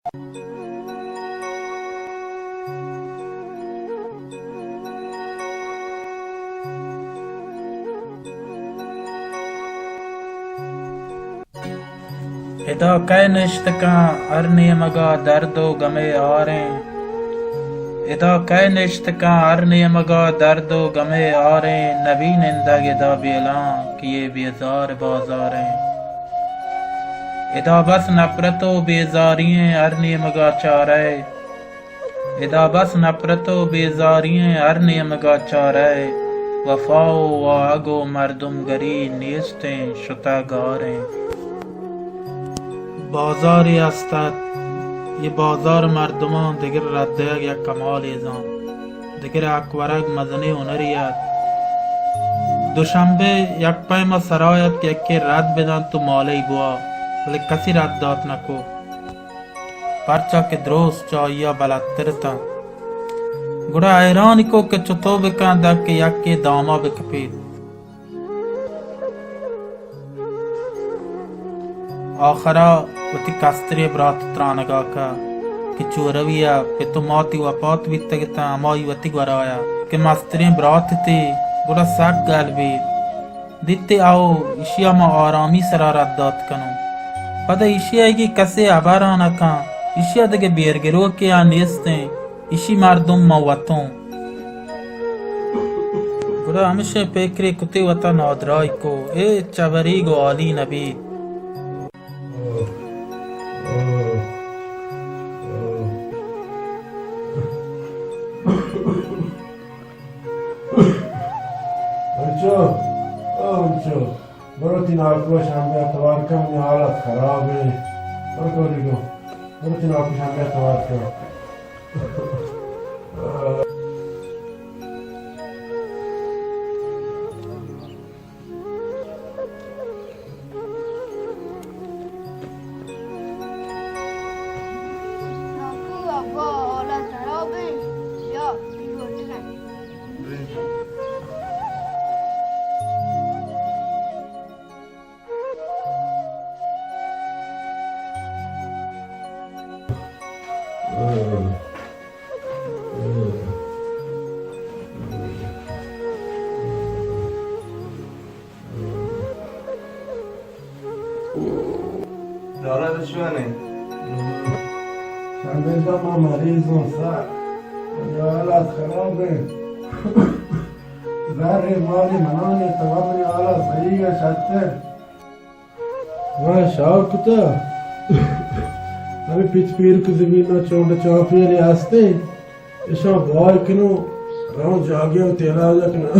ادا کئے نشتکاں ہر نیمگا درد و گمے آریں۔ ادا کئے نشتکاں ہر نیمگا درد و گمے آریں۔ نبی نندگ ادا بیلاں کہ یہ بیزار بازاریں۔ ادا بس نفرت و بیزاری ایں ہر نیمگا چارئے۔ ادا بس نفرت و بیزاری ایں ہر نیمگا چارئے۔ وفا و واہگ و مردمگری نیستیں، شتہ گاریں۔ بازارے است ات، اے بازار مردماں دگر رد دئیگ یک کمالے زانت، دگر حق ورگ مزنیں ہنرے ات۔ دوشمبے یک پیما سرا ات کہ یکے رد بدنت و مالئی بوا، بلے کسی رد دات نکو۔ پرچا کہ درست چہ آئی ءَ بلدتر اتاں۔ گڑا حیران کو کہ چتو بکنت داں کہ یکے داما بکپیت۔ آخرا وتی کستریں برات ترانگا کپت کہ چو روی ءَ پت و ماتی وپات بیتگ اتاں، ہمائی وتی گورا ات کہ مستریں برات اتی، گڑا سک گل بیت۔ دیت ئے او ایشی ءَ ما آرامی سرا رد دات کنوں۔ پدا ایشی ءَ کہ کسے ہبر ءَ نہ کن، ایشی ءَ دگہ بیرگروکے ءَ نیست ایں، ایشی مردم ما وتوں۔ گڑا ہمشیں پکرے کت ئے وتا نادراہی کو، اے چبریگ و حالی نہ بیت۔ انچو، او انچو، برو تئی ناکو ءَ شمبے ءَ توار کن، منی حالات خراب ایں۔ برو کولی گو، برو تئی ناکو ءَ شمبے ءَ توار کن۔ ناکو ابا حالت خراب ایں، یا بیگوش کن۔ دارا دشمن ایں۔ شمبے جان، ما مریض اوں سر۔ منی حالات خراب ایں۔ زر مال منان ایں، تو منی حالات صحیح ایں شتر۔ ما شاپ کتا۔ ہمے پچ پیرک زمین ءَ چونڈ چاپیرے ہستیں۔ اشاں بہا کنوں، رواں جاگہے ءَ تیلاج کناں۔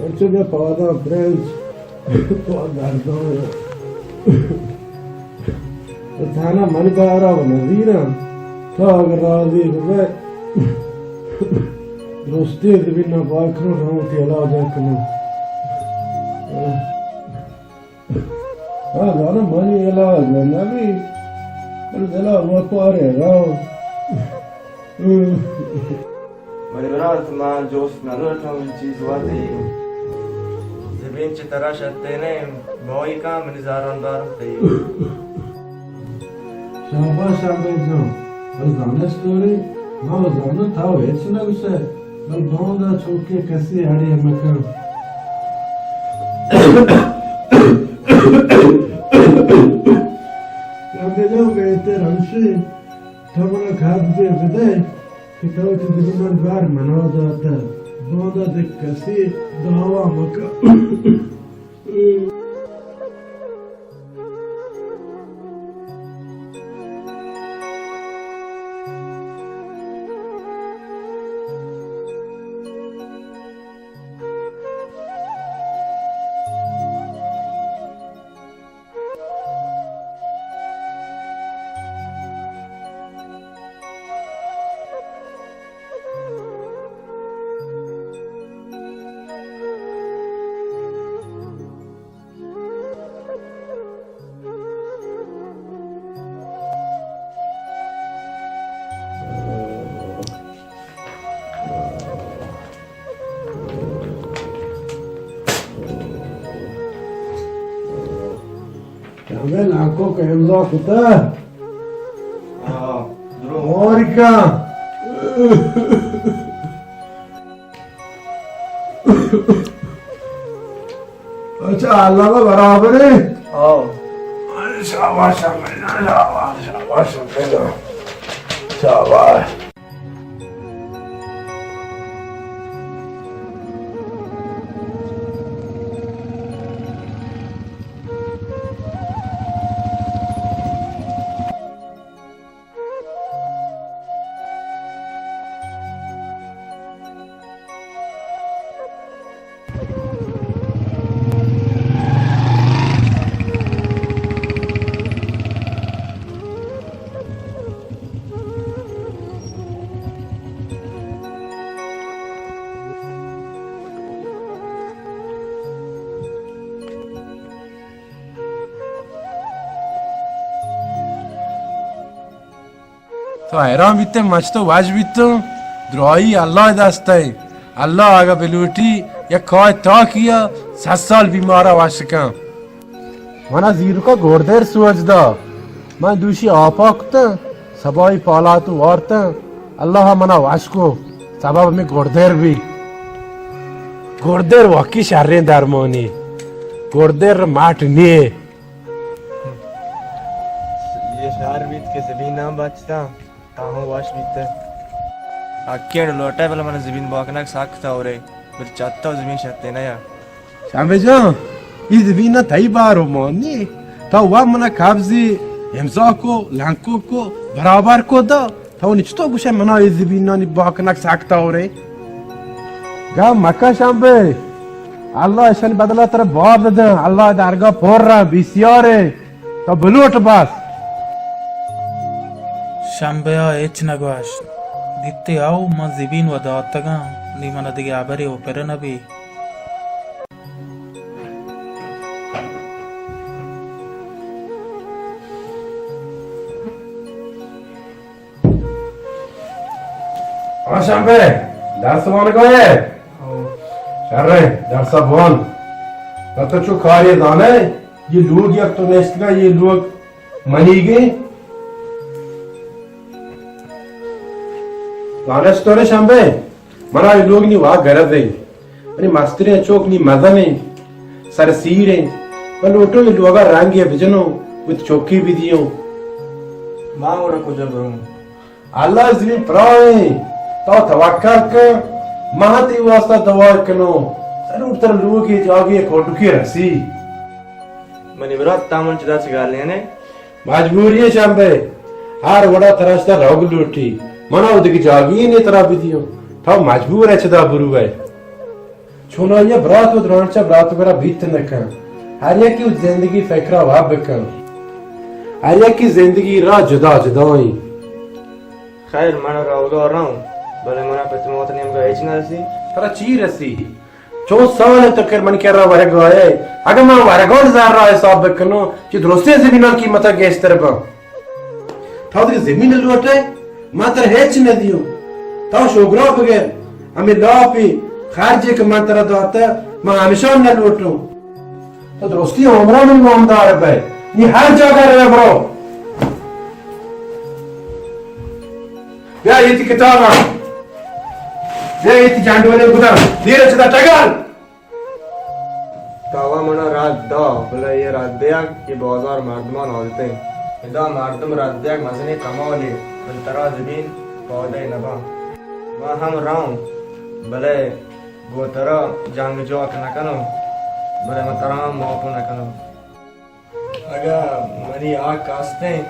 انچو بیا پاداں برنج، پاد درداں۔ تہنا منی بارا و نزیراں۔ تو اگر راضی ببئے، درستیں زمین ءَ بہا کنوں، رواں تیلاج کناں۔ ہاں، زاناں منی علاج نہ بی، بلے دل ءَ وپارے راہ۔ منی برات، من جست نہ لوٹاں، من چیز وتی زمین چہ ترا شتینے، بہائی کن منی زاران بار تئی۔ شاباش شمبے جان، بلے زانش داری، ما زاناں تو ہچ نہ گوشئے۔ بل باندا چوکے کسے اڑے مکن۔ شمبے جان، بہتر ہمشی تو منا قبضے بدئے کہ تو وتی دل من بار منا داتہ۔ باندا دگہ کسے دعوا مکن۔ شمبے، ناکو کہ امضا کتا؟ اور کیا؟ اچھا، اللہ میں برابر ہے۔ ہاں۔ شاباش، شاباش، شاباش، شاباش، شاباش۔ تو حیران بیتئے، من چہ تو وش بیتوں، دراہی اللہ ءِ دست ءَ۔ اللہ اگاں بلوٹی، یک کاہ تاکی ءَ صد سال بیمار ءَ وش کن۔ منا زیرکا گوردر سوج دا، من دوشی آپا کتاں، سبائی پالاتو وارتاں، اللہ ءَ منا وش کو، سبب ہمے گوردر بی۔ گوردر واقعی شریں درمانی، گوردر مٹ نیے۔ یہ شہر بیت کہ زمین نہ بچتا۔ تاں ہوں وش بیتہ۔ حقی اڑ لوٹئے، بلے من زمین بہا کنگ سک تورے، بلے چہ تو زمین شرتر نیا۔ شمبے جان، اے زمین نا تئی بار و مان نی۔ تو وا منا قبضی امضا کو، لنکو کو، برابر کو دا۔ تو نی چطور گوشے منا اے زمین نانی بہا کنگ سک تورے؟ گم مکن شمبے۔ اللہ اشانی بدلا ترا بہا بدن۔ اللہ درگاہ پر رہ بسیارے۔ تو بلوٹ بس۔ شمبے ءَ ہچ نہ گوشت۔ دیتی او من زبین و داتگاں، نی من دگہ ہبرے و پر نہ بی۔ ہاں شمبے، درس وانگا ئے؟ ہو۔ شر ئے، درس ءَ بوان۔ پر تو چو کارے زانئے، یہ لوگ یک تو نشتگا، یہ لوگ منیگیں۔ زانئے چطورے شمبے؟ منا یہ لوگ نی وا گرز ئے۔ منی مستریں چوک نی مزن انت، سر سیر انت۔ من لوٹوں اے لوگا رنگے بجنوں، وت چوکی بدیوں۔ ما گڑا کجا بروں؟ اللہ زمین پراہیں، تو توکل کن، ما تئی واسطہ دعا کنوں۔ ضرور ترا لوگے جاگے کھوٹکی رسی۔ منی برات، تامن چدا چگالیں نے؟ مجبوری شمبے، ہر وڑا ترا چدا روگ لوٹی۔ منا او دگہ جاگی نے ترا بدیوں۔ تو مجبور ئے چدا بروئے۔ چونائی ءَ برات و درانچہ برات ءِ گورا بیت نہ کن۔ ہر یکے وت زندگی فکر ءَ واب بکن۔ ہر یکے زندگی راہ جدا جدا ایں۔ خیر، من روگا رہوں، بلے منا پت موت نیمگا ہچ نہ رسی۔ ترا چی رسی؟ چون سال تو کر من کرا ورگا ئے۔ اگہ من ورگان زر را حساب بکنوں، چی درستیں زمینان قیمتا گیشتر باں۔ تو دگہ زمین لوٹئے؟ من ترا ہچ نہ دیوں۔ تو شوگرا بگر، ہمے لاپی خرجے کہ من ترا داتہ، من ہمشان نہ لوٹوں۔ تو درستی عمرا من نامدار بئے۔ نی ہر جاگہ روئے برو۔ بیا ایتی کتاباں۔ بیا ایتی جانڈولے گداں۔ دیر چدا ٹگل۔ تاوا منا رد دا، بلے اے رد دیگ کہ بازار مردمان عادت انت۔ ادا مردم رد دیگ مزنیں کمالے، بلے ترا زمین پادے نباں۔ من ہم رؤں، بلے گوں ترا جنگ جاک نکنوں، بلے من ترا ہم معاف نکنوں۔ اگاں منی حق ہستیں،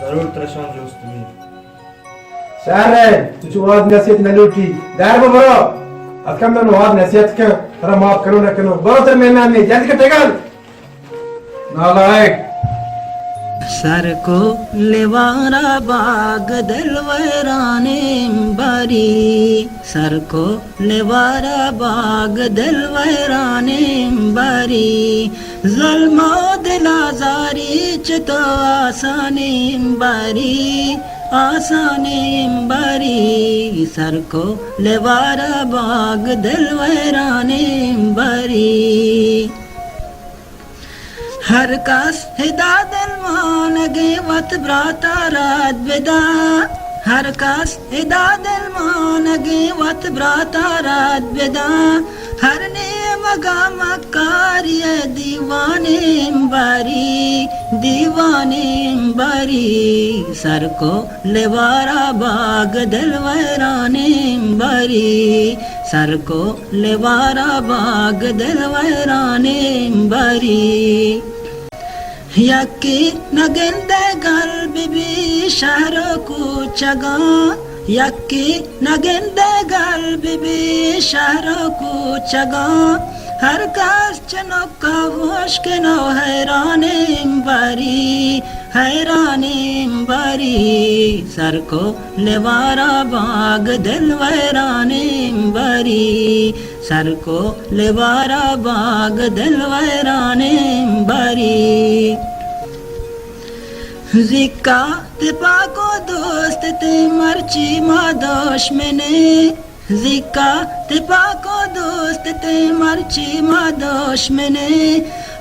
ضرور ترا شان جست بیت۔ شر ئے، تو چو واد نصیحت نہ لوٹی۔ در بہ برو۔ اتکم من واد نصیحت کن، ترا معاف کنو نہ کنو۔ برو تر میں نہ نے، جلد کر ٹگل۔ نالائک۔ سر کو لیوارا باغ دل ویرانیں باری۔ سر کو لیوارا باغ دل ویرانیں باری۔ ظلم و دل آزاری چہ تو آسانیں باری، آسانیں باری۔ سر کو لیوارا باغ دل ویرانیں باری۔ ہر کس ہدا دلمانگیں وت براتا رد بدا۔ ہر کس ادا دلمانگیں وت براتا رد بداں، ہر نیمگا مکاری ء دیوانیں بری، دیوانیں بری، سر کو لوارا باگ دل ویرانیں بری، سر کو لوارا باگ دل ویرانیں بری۔ یکے نہ گندئے گل بہ بی شہر ء کوچگاں، یکے نہ گندئے گل بہ بی شہر ء کوچگاں، ہر کس چنوکا ہوش کنو حیرانیں بری، حیرانیں بری، سر کو لوارا باگ دل ویرانیں بری، سر کو لوارا باگ دل ویرانیں بری۔ زیکا تپاکو دوست تے مرچی ما دشمنے، زیکا تپاکو دوست تے مرچی ما دشمنے،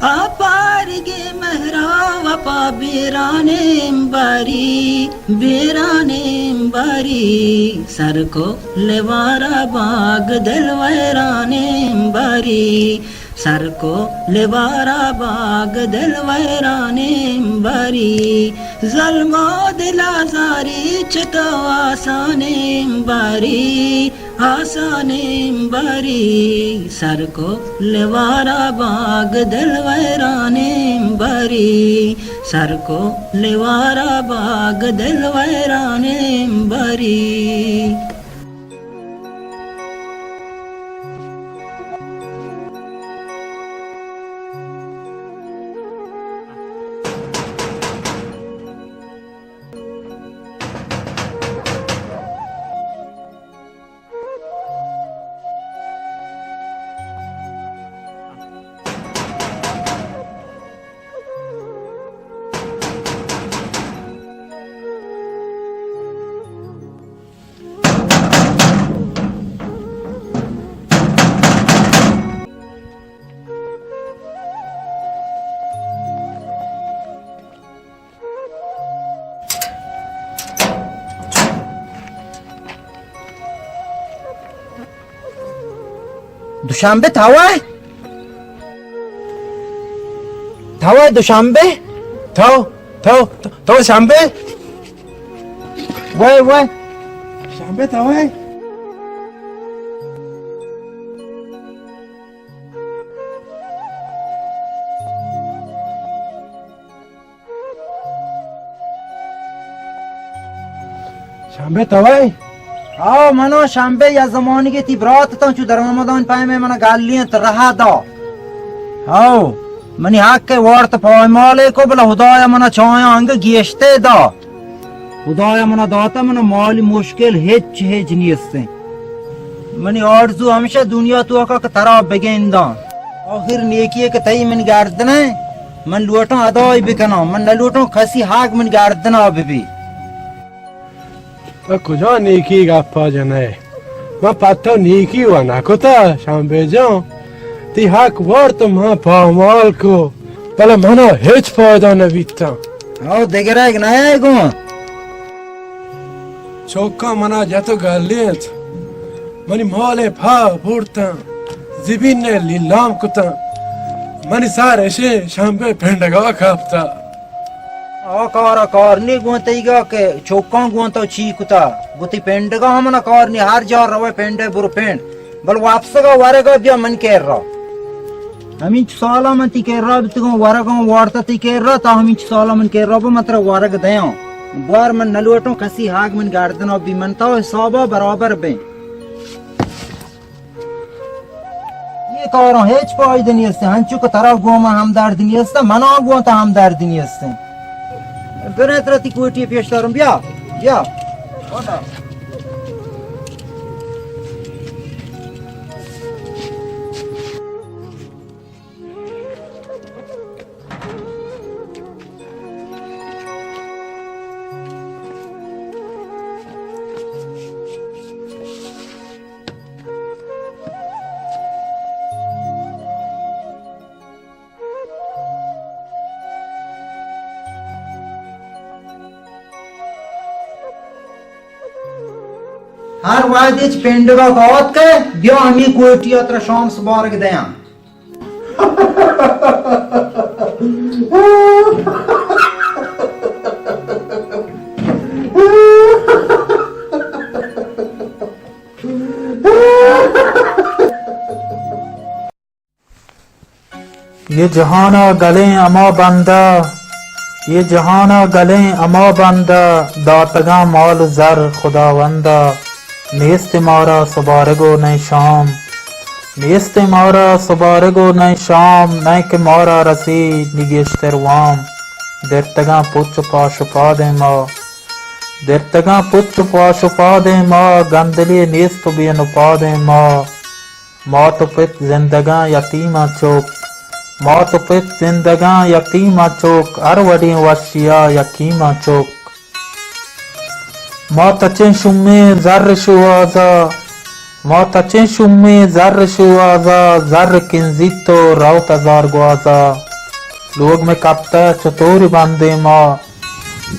آ پارگی مہرا وپا بیرانیں بری، بیرانیں بری، سر کو لوارا باگ دل ویرانیں بری، سر کو لوارا باگ دل ویرانیں بری، ظلم و دل آزاری چتو آسانیں بری، آسانیں بری، سر کو لوارا باگ دل ویرانیں بری، سر کو لوارا باگ دل ویرانیں بری۔ دوشنبے تو ئے؟ تو ئے دوشنبے؟ تو، تو، تو، تو شنبے؟ وای، وای۔ شنبے تو ئے؟ شمبے تو ئے؟ ہاو، منو شمبے، یا زمانگے تی برات تاں چو درآمدان پیمے منا گلینت رہا دا۔ ہاو، منی حق وارت پایمالے کو، بلے خدایا منا چایاں انگہ گیشتے دا۔ خدایا منا داتا، منا مالی مشکل ہچ ہچ نیستیں۔ منی آرزو ہمیشہ دنیا توکا کہ ترا بگنداں۔ آخر نیکی کہ تئی من گردن ئے، من لوٹاں ادائی بکناں، من نہ لوٹاں کسی حق من گردنا ببی۔ تو کجا نیکی گپا جنئے؟ من پہ تو نیکی و نکتا، شمبے جان۔ تی حق وارت من پامال کو، بلے منا ہچ فائدہ نبیتا۔ او دگرگ نئے گوں۔ چوکاں منا جت و گلینت، منی مال پا برتاں، زمین لیلام کتاں، منی سر اشیں شمبے پنڈگا کپتا۔ آ کارا کار نی گوں تئیگا کہ چوکاں گوں تو چی کتا، گوں تی پنڈگا ہم منا کار نی، ہر جا روئے پنڈے برو پنڈ، بل واپسگا ورگا بیا من کرا۔ ہمینچ سالا من تی کرا بیتگوں، ورگاں وارتا تی کرا، تا ہمینچ سالا من کرا بو، من ترا ورگ دیاں۔ بار من نلوٹوں کسی حق من گردنا بی، من تو حسابا برابر بیں۔ اے کاراں ہچ فائدہ نیست، ہنچو کہ ترا گوں من ہمدرد نیست، منا گوں تو ہمدرد نیست۔ برے ترا تی کوٹی پیش دارم، بیا، بیا۔ ہر وہدے چہ پنڈگا کاوت کئے، بیا ہمے کوٹی ءَ ترا شام سبارگ دیاں۔ اے جہان ءَ گلیں ہما بندہ، اے جہان ءَ گلیں ہما بندہ، داتگاں مال ءُ زر خداوند ءَ۔ نیست مارا سبارگ ءُ نئے شام، نیست مارا سبارگ ءُ نئے شام، نئے کہ مارا رسی نی گیشتر وام۔ درتگاں پچ ءُ پاش ءُ پادیں ما، درتگاں پچ ءُ پاش ءُ پادیں ما، گندلے نیست ءُ بے نپادیں ما۔ مات ءُ پت زندگاں یتیماں چک، مات ءُ پت زندگاں یتیماں چک، ہر وڑیں وشی ءَ یکیماں چک۔ ما تچیں شومیں زر شوہازا، ما تچیں شومیں زر شوہازا، زر کنزیت ءُ روت ہزار گوازا۔ لوگ مئے کپتگ چتوری بندیں ما،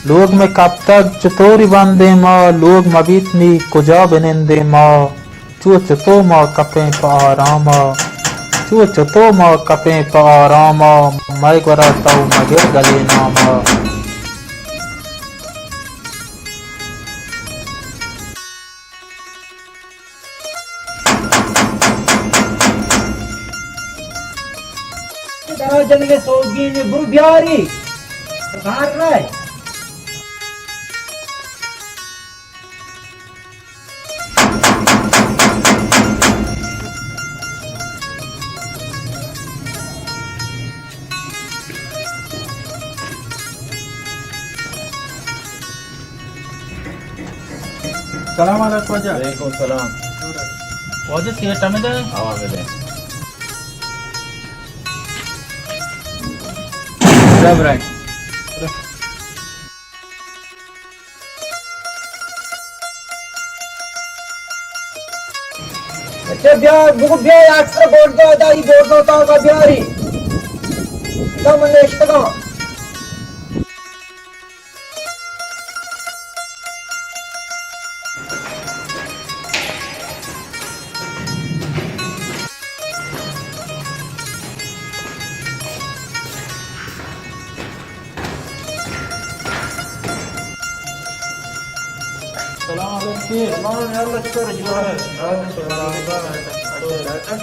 لوگ مئے کپتگ چتوری بندیں ما، لوگ مبیت نی کجا بنندیں ما۔ چو چتو ما کپیں پہ آراما، چو چتو ما کپیں پہ آراما، مئے گورا تو مگر گلے ناما۔ درا جنگ سوگین برو بیاری۔ بار رہے۔ سلام علیکم واجہ۔ وعلیکم السلام۔ واجہ سیٹ ہمیں دے؟ ہاں، ہمیں دے۔ جب رائے۔ اچھا، بیا، بگو بیا، اکثر بورڈ دو، ادا ای بورڈ دو، تا کا بیاری۔ ادا من نشتگاں۔ سلام علیکم۔ سلام، یا اللہ، شکر، جوڑ ہے۔ Doctor, doctor,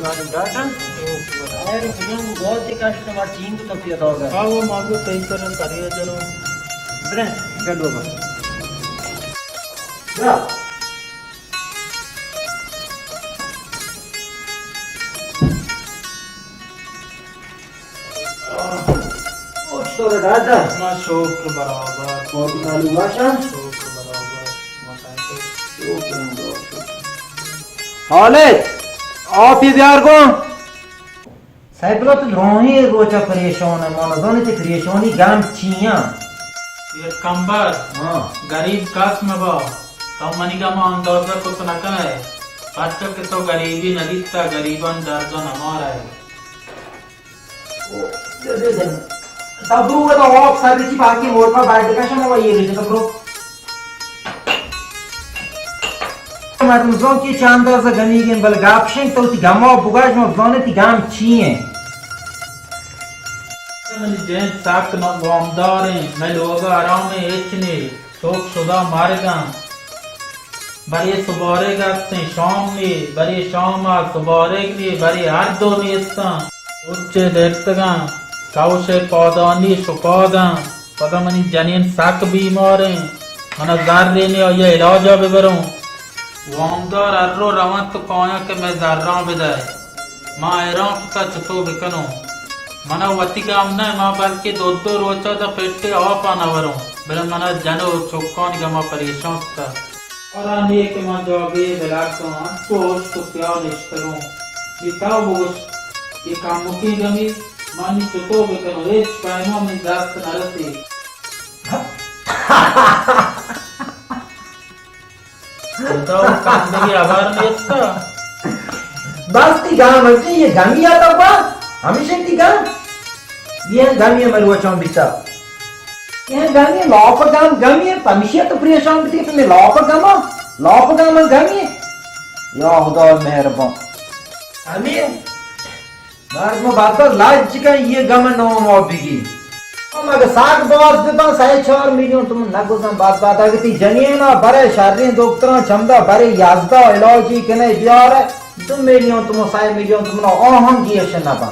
doctor, doctor. خیر، بجنگ بہت ہی کشٹ ہے، ہمارا چین کو تفریح ہوگا۔ ہاں، وہ مانگو کئی طرح کرے جنو۔ برے، گنڈو با۔ برا۔ او چطور ہے دادا؟ ما شکر برابر۔ اور کی حال ہوا شا؟ شکر برابر۔ ما کہتے شکر ہے، شکر۔ خالد، آپ یہ بیار کو۔ سیف اللہ، تو دراہیں روچا پریشان ئے، ما نزانیں تئی پریشانی گم چی ایں۔ یک کمبر، ہاں۔ غریب کس مبا، تو منی گم اندازہ کت نہ کن ئے، پرچا کہ تو غریبی نہ دیتا، غریبان درد نہ مارا ئے۔ او، دے، دے، دے۔ تو برو، تو آپ سر چی باقی موٹر پر بیٹھ کشم، وہ یہ رجے تو برو۔ مردم زانت کہ چہ اندازہ گمیگ انت، بلے گپ شنگ تو وتی گما بگوش، ما بزانیں تئی گم چی انت۔ منی جند سک وامدار انت، مئے لوگ ء آرام ہچ نے، چک شدا مرگ انت۔ برے سبارگ است انت شام نے، برے شام ء سبارگ نے، برے ہر دو نیست انت۔ اچے درتگ انت، کئوش ء پادانی شپاد انت۔ پدا منی جنین سک بیمار انت، منا زرے نے آئی ء علاج ء ببروں۔ وامدار ہر رو رونت و کایاں کہ مئے زراں بدئے۔ ما حیران کتا چتو بکنوں۔ منا وتی گم نہ، ما بلکہ دو دو روچا داں پٹے آپ ء نہ وروں، بلے منا جن و چکانی گما پریشان کتا۔ اور آ نیک من جاگے بلاکاں انچو ہشک و سیاہ نشتگوں۔ نی تو بگوش، اے کمکیں گمی من نی چتو بکنوں، ہچ پیما منی دست نرسی۔ تو کندگی ہبر نیستا۔ بس تی گام انچیں، یہ گمی آتا ہوا، ہمیشہ تی گام۔ یہ گمی مروچاں بیتا۔ یہ گمی لاپ گام، گمی پمشی تو پریشان بیتی کہ میں لاپ گام۔ لاپ گم من گمی؟ یا خدا مہربان۔ ہمیں مردم بدبخت لج کن یہ گم نام آ بگی۔ مگہ ساگ باز ببن، سئے چار میلیون تومن نگوزن بدبخت۔ اگہ تی جنینا برے شرین دکتران چمدا برے یزدا علاجی کنے بیارے، دو میلیون تومن، سئے میلیون تومن آہم گیش نبن۔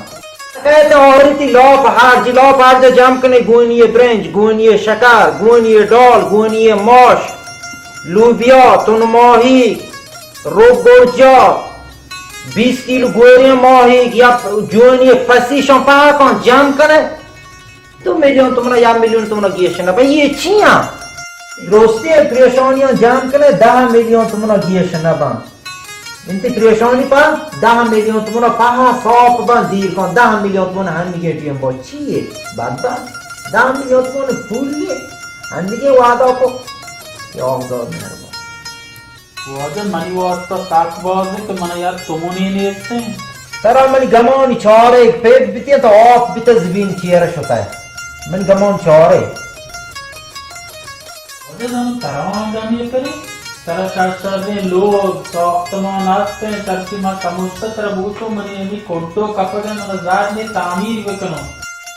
کئیت آہری تی لاپ ہرج، لاپ ہرج جم کنے گونی برنج، گونی شکر، گونی ڈال، گونی ماش، لوبیا، تن ماہی، روگ گرجا، بیست کیلو گوری ماہی، یا جونی پسی شان پاکان جم کنے۔ دو میلیون تومن یا میلیون تومن گیش نبن۔ یہ چیاں؟ درستی پریشانیاں جم کنے، دہ میلیون تومن گیش نبن۔ انتی پریشانی پہ دہ میلیون تومن پہا ساپ بن دیر کن، دہ میلیون تومن ہنگے ٹیم با چیے؟ بدبخت۔ دہ میلیون تومن پولیے۔ ہنگے وعدہ کو۔ یا خدا مہربان۔ واجہ منی واسطہ سک باز انت کہ من یار تومنے نیستیں۔ ترا منی گمان چارے پیٹ بیتی تو آپ بیت زمین چیر شتا ہے۔ من گمان چارے۔ واجہ زانو ترا آنگا نیترے، ترا شر شریں لوگ، ساختمان ہستیں، چرچی ما سمجھتا ترا بوتو منی ہمی کنٹو کپگا من زار نے تعمیر بکنو۔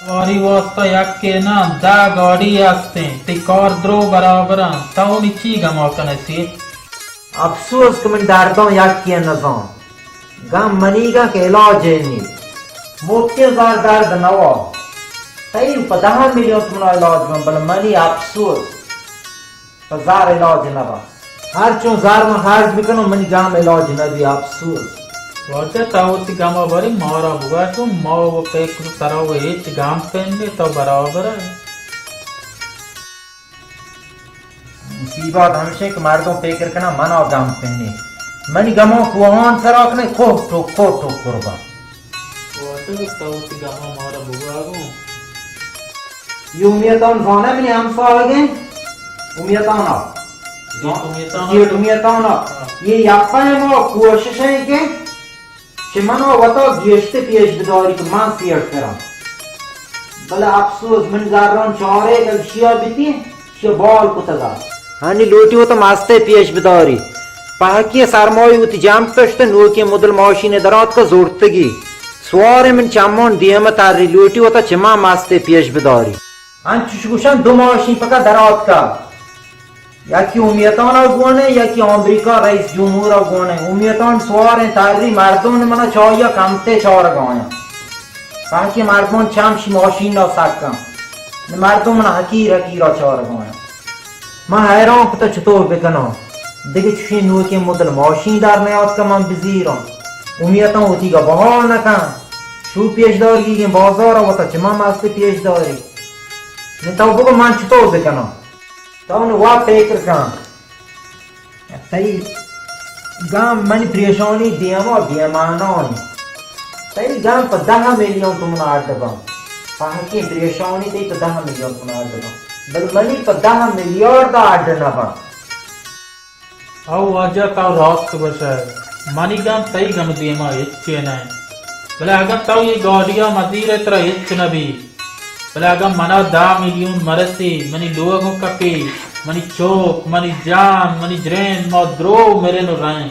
ماری واسطہ یکے نہ، دہ گاڑی ہستیں، تی کار درو برابراں، تو نی چی گما کنسی؟ افسوس کہ من درداں یکے نزان۔ گم منیگاں کہ علاج نی۔ مفتی زار درد نوا۔ تئی پہ دہ میلیون تومن علاج من، بلے منی افسوس۔ پہ زار علاج نہ با۔ ہر چون زار من خرچ بکنم، منی گم علاج نہ بی، افسوس۔ واجہ تا وتی گما بری مارا بگا تو، ما و پکر ترا و ہچ گم پہ نے تو برابر ہے۔ مصیبت ہمشیں کہ مردم فکر کناں منا گم پہ نے۔ منی گماں کوہان سرا کنے، کوہ ٹکر ٹکر با۔ واجہ تو وتی گما مارا بگا گوں۔ یہ امیتان زانے منی ہمساہگیں امیتانا۔ سیٹ امیتانا۔ سیٹ امیتانا۔ ہاں۔ یہ یکا ما کوشش ہے کہ چہ من ء وتا گیشتر پیش بداری کہ من سیٹ تراں۔ بلے افسوس، من زران چارے کہ شیا بیتی، شیا بال کتگا۔ ہنی لوٹی وتا ماستے پیش بداری۔ پہکی سرمائی وتی جمپ پشت نوکیں مدل ماشین درات کا زورتگی۔ سوار من چمان دیم تری لوٹی وتا چما ماستے پیش بداری۔ انچش گوشن دو ماشین پکا درات کا۔ یکی امیتان ء گون ء، یکی امریکہ رئیس جمہور ء گون ء۔ امیتان سواریں تری مردم، نی منا چاہیا کمتے چارگ آیاں۔ تانکہ مردمان چمشی ماشین ء سکاں۔ نی مردم منا حقیر حقیر ء چارگ آیاں۔ من حیران کتا چطور بکناں۔ دگہ چوشیں نوکیں مدل ماشین در نیاتکا من بزیراں۔ امیتان وتیگا بہا نکن۔ شو پیش دارگی بازار ء وتا چہ من مست پیش داری۔ نی تو بگو من چطور بکناں؟ تو نوں وا فکر کن۔ تئی گم منی پریشانی دیما بے مانا انت۔ تئی گم پہ دہ میلیون تومن اڈ بنت۔ پہکیں پریشانی تئی پہ دہ میلیون تومن اڈ بنت۔ بل منی پہ دہ میلیارد اڈ نہ بنت۔ او واجہ تو راست گوشئے۔ منی گم تئی گم دیما ہچے نہ انت۔ بلے اگاں تو اے گاڑیا مزیرئے ترا ہچ نہ بیت۔ بلے اگاں منا دہ میلیون مرسی، منی لوگ اوں کپی، منی چوک، منی جان، منی جرین، ما درو مرین و رئین۔